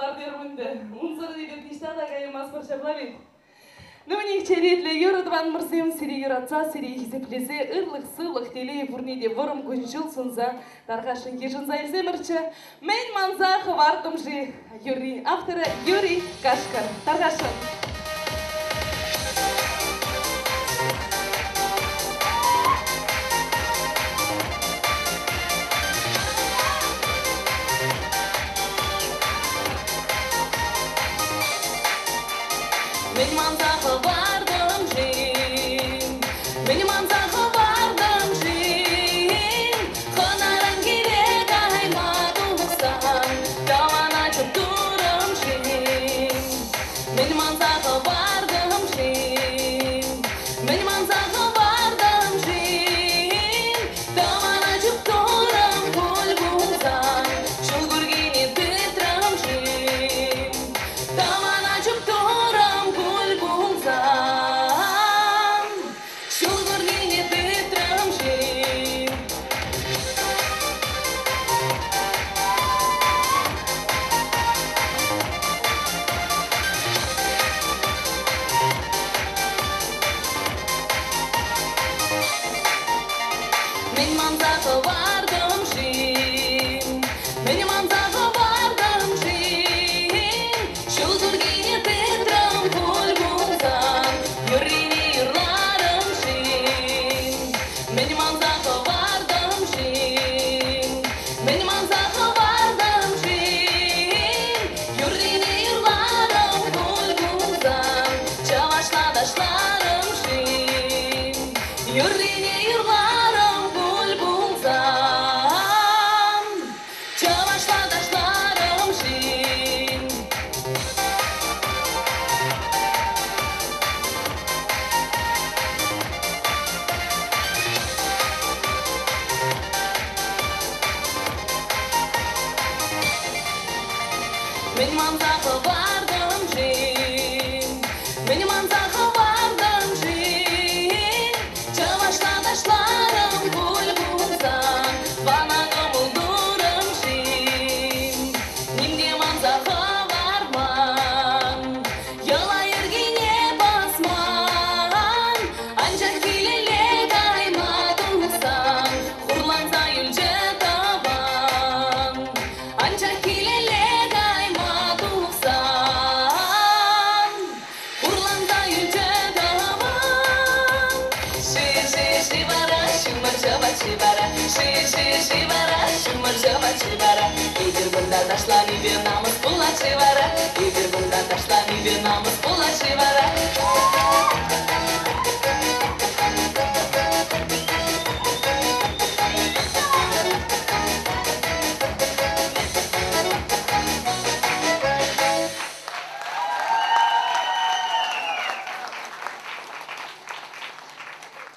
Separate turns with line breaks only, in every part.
калар терӗм ӗнтӗ. Унсӑрӑн эпир ниҫта та каяймастпӑр ҫапла вӗт. Ну, них черетлӗ юрӑ тӑванӑмӑрсем сире юратса, сире хисеплесе, ырлӑх-сывлӑх, телей пурне те вӑрӑм кун-ҫул сунса тархасшӑн йышӑнса илсемӗрччӗ. Мӗн манса хӑвартӑм-ши? Юррин авторӗ Юрий Кашкӑр. Тархасшӑн. Мӗн манса хӑвартӑм-ши? Мӗн манса хӑвартӑм-ши? Хӑнаран киле кайма тухсан тӑвана чуптурӑм-ши? Мӗн манса хӑвартӑм-ши? Мӗн манса хӑвартӑм-ши? Тӑвана чуптурӑм пуль пулсан, ҫул куркине тытрӑм-ши? Тӑвана чуптурӑм пуль пулсан, ҫул куркине тытрӑм-ши? Мӗн манса хӑвартӑм-ши? Мӗн манса хӑвартӑм-ши? Ҫул куркине тытрӑм пуль пулсан, юррине юрларӑм-ши? Мӗн манса хӑвартӑм-ши? Мӗн манса хӑвартӑм-ши? Юррине юрларӑм пуль пулсан, чӑвашла ташларӑм-ши? Юррине юрларӑм пуль пулсан, чӑвашла ташларӑм-ши? Мӗн манса хӑвартӑм-ши? Мӗн манса хӑвартӑм-ши? Чӑвашла ташларӑм пуль пулсан, мана кӑмӑл турӑм-ши? Ним те манса хӑварман, йӑла-йӗркене пӑсман, анчах килелле кайма тухсан хурланса юлчӗ тӑван. Анчах килелле кайма тухсан хурланса юлчӗ тӑван. Ши-ши, ши-вара, ҫумӑр ҫӑвать ши-вара, ши-ши, ши-вара, ҫумӑр ҫӑвать ши-вара. Эпир кунта ташланипе намӑс пулать ши-вара, эпир кунта ташланипе намӑс пулать ши-вара.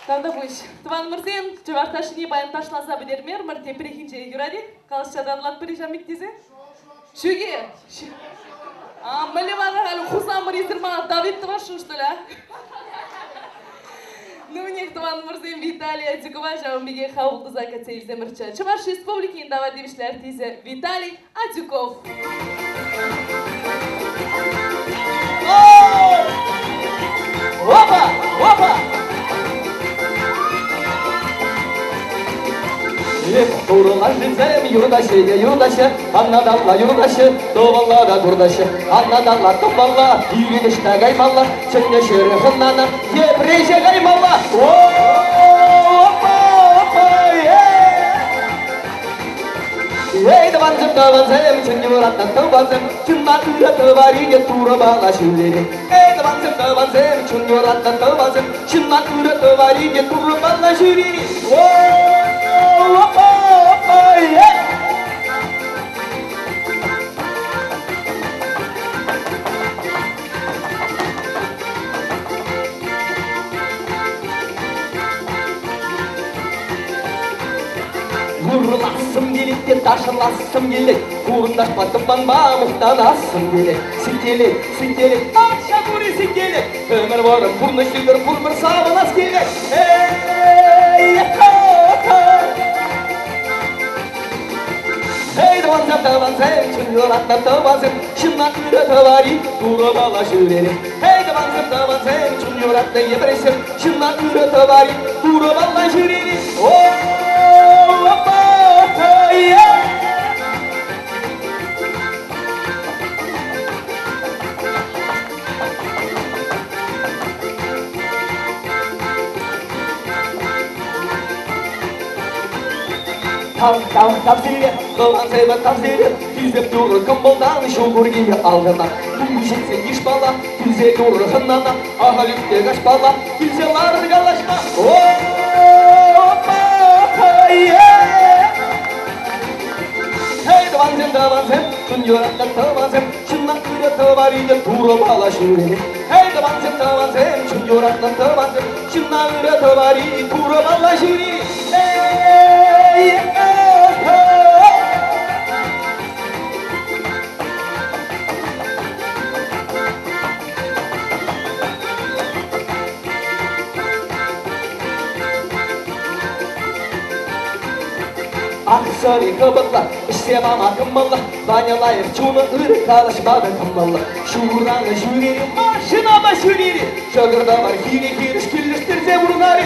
Тавтапуҫ. Тӑванӑмӑрсем, чӑваш ташшине паян ташласа пӗтермерӗмӗр, тепрехинче юрать-и? Калаҫса татӑлатпӑр-и ҫав тесе? Ҫук-и? А, мӗнле вара халь хусамӑр эсир мана Давид тӑвасшӑн, что ли, а? Ну, мӗнех, тӑванӑмӑрсем, Виталий Адюкова ҫавӑн пекех хапӑл туса кӗтсе илсемӗрччӗ. Чӑваш Республикин тава тивӗҫлӗ артисчӗ Виталий Адюков.
Опа! Опа! Эх, турӑлашсем юртаҫҫӗ те юртаҫҫӗ, аннаталла юртаҫҫӗ, тӑвалла та туртаҫҫӗ, аннаталла тӑвалла, пирӗн ӑҫта каймалла, чӗннӗ ҫӗре хӑнана тепре каймалла. Опа, опа, Эй, тӑвансем, тӑвансем, чӗннӗ юратнӑ тӑвансем, чунна ырӑ тӑварине турӑпала ҫӳрерӗ. Эй, тӑвансем, тӑвансем, чун юратнӑ тӑвансем, чунна ырӑ тӑварине турӑпала ҫӳрерӗ. Опа, опа, эй! Юрлассӑм килет те ташӑлассӑм килет, Хурӑнташпа тӑпланма мухтанассӑм килет. Сиккелет, сиккелет, ача пури сиккелет, Ӗмӗр вӑрӑм пурнӑҫ ӳкӗр пурпӗр савӑнас килет. Эй, ха-ха! Эй, тӑвансем, тӑвансем, чун юратнӑ тӑвансем, ҫынна ырӑ тӑвари, Турӑ бала ҫӳрери. Эй, тӑвансем, тӑвансем, чун юратнӑ еврейсем, ҫынна ырӑ тӑвари, Турӑ бала ҫӳрери. О, опа, Тав, тав, тав сире, тӑвансем, тав сире, хисеп турӑ кӑмӑлтан ҫул куркине алӑна. Ҫитсе йышпала, килсе турӑ хӑнана, ахаль ӳкте каҫпала, килсе ларӑр калаҫма. Опа, Эй, тӑвансем, тӑвансем, чун юратнӑ тӑвансем, ҫынна ырӑ тӑвари турӑ бала ҫӳрери. Эй, тӑвансем, тӑвансем, чун юратнӑ тӑвансем, ҫынна ырӑ тӑвари турӑ бала ҫӳрери. Эй, Ах, сори, кӑпӑкла, ӗҫсе мама кӑмӑллӑ, Ваня лайӑх чунӑ ырӑ калаҫма та кӑмӑллӑ. Ҫураны ҫӳрери, машинапа ҫӳрери, ҫӑкӑр та мар хире хирӗҫ килӗштерсе пурӑнари.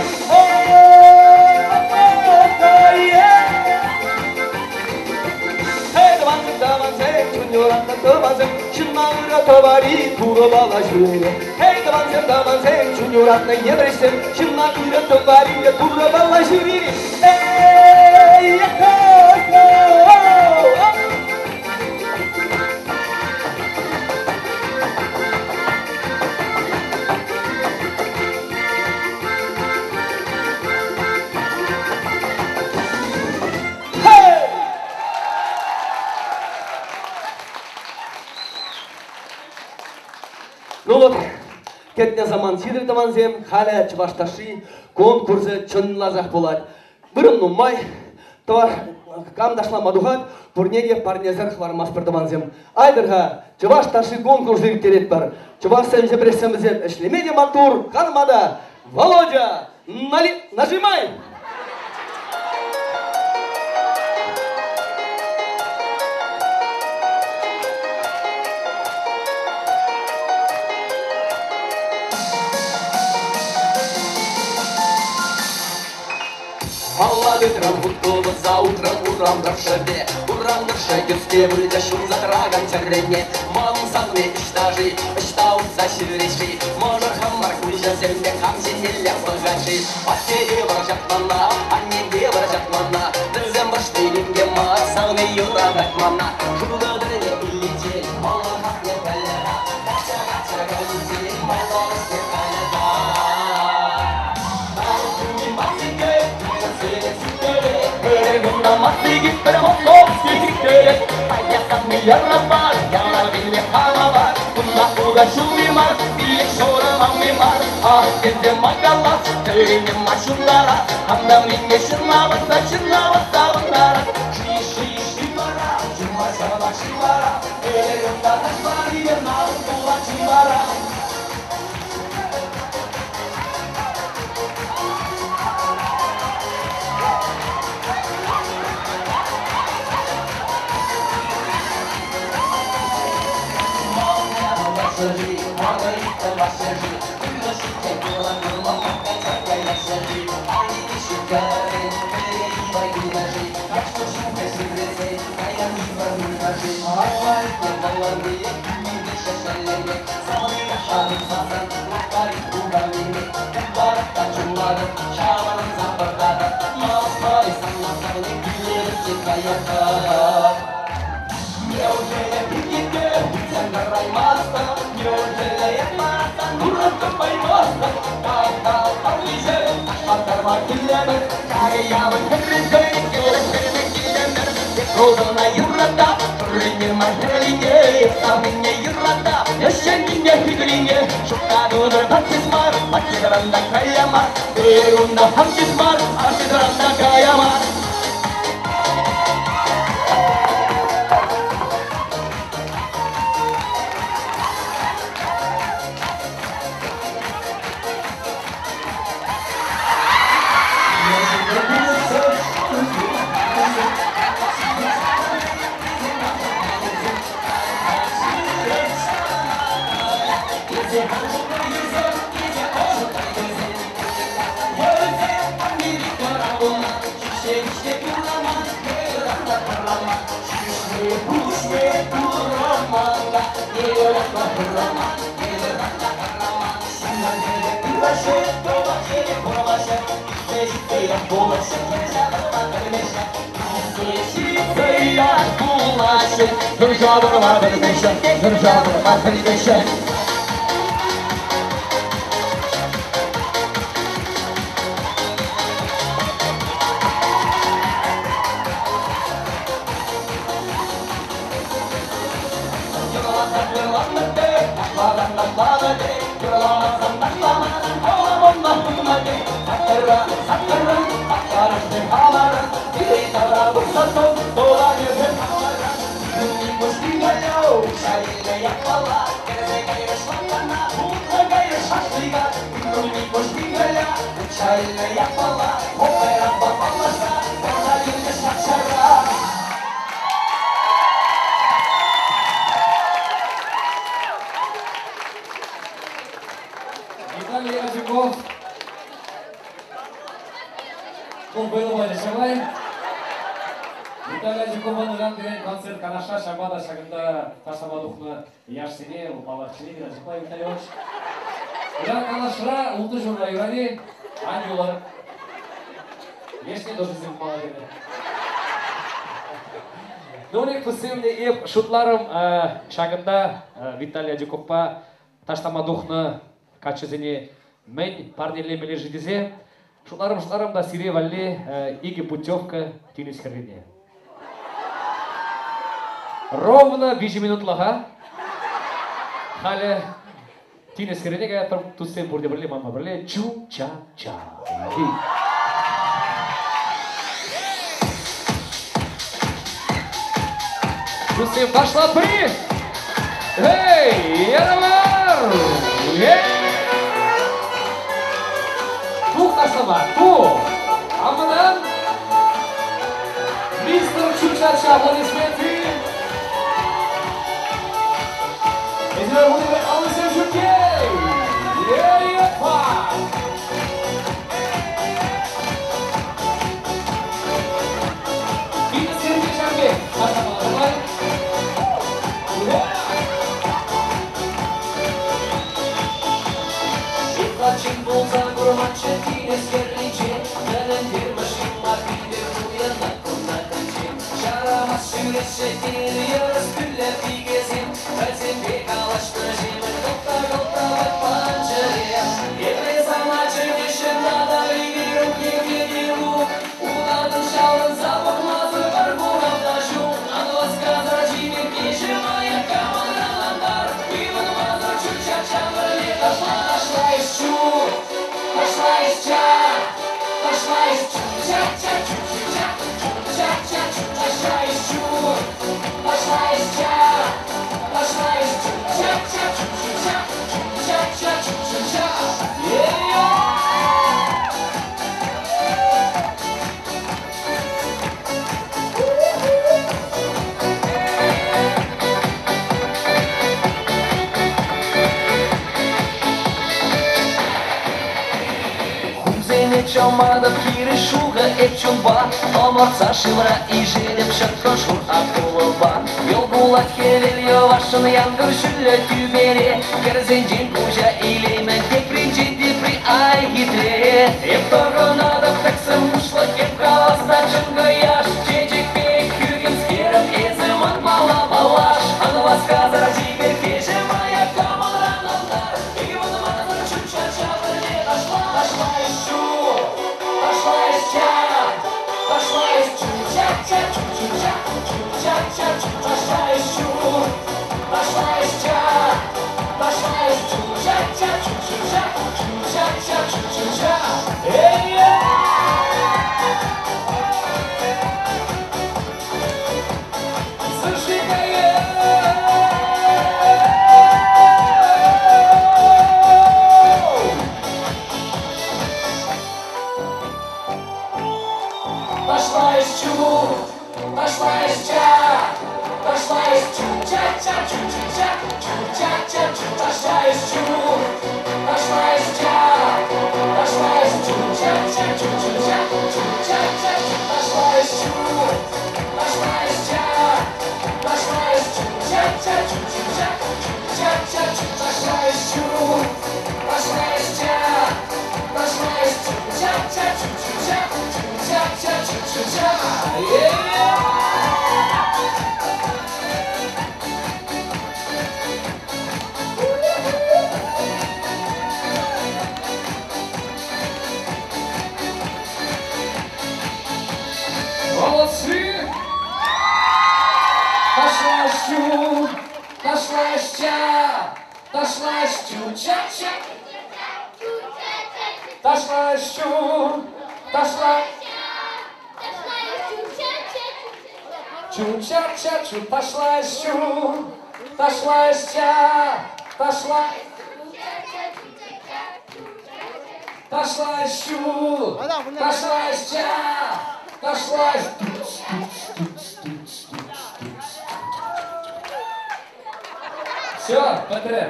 Эй, тӑвансем, тӑвансем, чун юратнӑ тӑвансем, ҫынна ырӑ тӑвари, турӑ бала ҫӳрери. Эй, тӑвансем, тӑвансем, чун юратнӑ еврейсем, ҫынна ырӑ тӑвари, турӑ бала ҫӳрери. Эй, Ну вот, кӗтнӗ саман ҫитрӗ, тӑвансем, халӗ чӑваш ташши конкурсӗ чӑнласах пулать. Вырӑн нумай, кам ташлама тухать, пурне те парнесӗр хӑвармастпӑр, тӑвансем. Айтӑр-ха, чӑваш ташши конкурсӗ ирттеретпӗр. Чӑвашсем ҫӗпресемсем ӗҫлеме те маттур, канма та. Володя, нажимай!
Малладытрам хутковӑса утрам урам тӑршшӗпе, урам тӑршшӗ кӗске пулчӗ ҫунса тӑракан чӗрене. Ман савни ӑҫта-ши, ӑҫта утса ҫӳрет-ши? Мӑшӑр хӑмӑр куҫӗсемпе кам ҫинелле пӑхать-ши? Атте те вӑрҫать мана, анне те вӑрҫать мана, вӗсем вӑрҫни те мар, савни юратать мана. Шурӑ тӗрне иличчен, мала хакне пӗле-ха, качча качча кайиччен, майларӑсне кая-ха.
Виталий Адюков. Виталий Адюков концерт Канаша шабада шагында ташлама тухнӑ яшсене паллахчине Виталий Витальевич. Ыран Канашра ултӑ ҫурра юрать-и? Ан юлӑр. Лешне тоже зиммала тенӗ. Ну, тусемне эп шутларӑм ҫакӑнта Виталий Адюковпа ташлама тухнӑ каччӑсене мӗн парнелемелле-ши тесе шутларӑм-шутларӑм та сире валли икӗ путевка тинӗс хӗррине. Ровно 3 минутлӑха. Халӗ тинӗс хӗррине каятпӑр, туссем пурте пӗрле, манпа пӗрле чу-ча-ча. Туссем ташлатпӑр-и? Эй, яравар! Эй! Тух ташлама, тух! Аманан! Мистер Чу-ча-ча, аплодисменты! Эсир пурте алӑсем ҫӳлте! Е-е-па! Тинӗс хӗрринче ҫавӑн пек ташламалла пулать.
Ытла пулсан курманччӗ тинӗс хӗрринче, тӗлӗнтермӗш ҫынна питӗ туянать кунта тӗнче. Ҫарамас ҫӳреҫҫӗ тинӗс пӳллӗ пикесем, вӗсемпе калаҫнӑ ҫемӗн кӑлта-кӑлта ватман чӗре. Епле сана чӗнеҫҫӗ тата икӗ утатӑн ҫаврӑнса пӑхмасӑр пӗр курав та ҫук. Ан васкасӑр чиперккеҫӗ мая камӑран антар, ывӑнмасӑр чу-ча-ча пӗрле ташла. Ташла эс чу, ташла эс ча, ташла эс чу-ча-ча, чу-чу-ча, чу-ча-ча, ташла эс чу, ташла эс ча, ташла эс чу-ча-ча, чу-чу-ча, чу-ча-ча, чу-чу-ча. Е-е! Хумсене чамадӑп хирӗҫ шухӑ эп чунпа, ӑмӑртса шывра ишетӗп ҫӑткӑн шур акулӑпа. Йӑл кулать хӗвел йӑвашшӑн янкӑр ҫӳллӗ тӳпере, хӗрсенчен куҫа илеймӗн тепринчен тепри ай хитре. Эп тӑхӑнатӑп тӗксӗм куҫлӑ, эп хавасна чӑнкӑ яш, чечек пек хӳхӗмскерӗм, эсӗ манпала паллаш. Ан васкасӑр чиперккеҫӗ мая камӑран антар, ывӑнмасӑр чу-ча-ча пӗрле ташла. Ташла эс чу, ташла эс ча, ташла эс чу-ча-ча, чу-чу-ча, чу-ча-ча, ташла эс чу, ташла эс ча, ташла эс чу-ча-ча, чу-чу-ча, чу-ча-ча, чу-чу-ча. Эй-е!
Ташлаҫ чу-ча-ча. Ташлаҫ чу, ташла. Чу-ча-ча, чу, ташлаҫ чу, ташлаҫ-ча, ташла. Ташлаҫ чу, ташлаҫ-ча, ташлаҫ. Все, пӗтрӗ.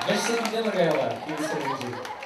Вӗҫсе килемӗр каялла.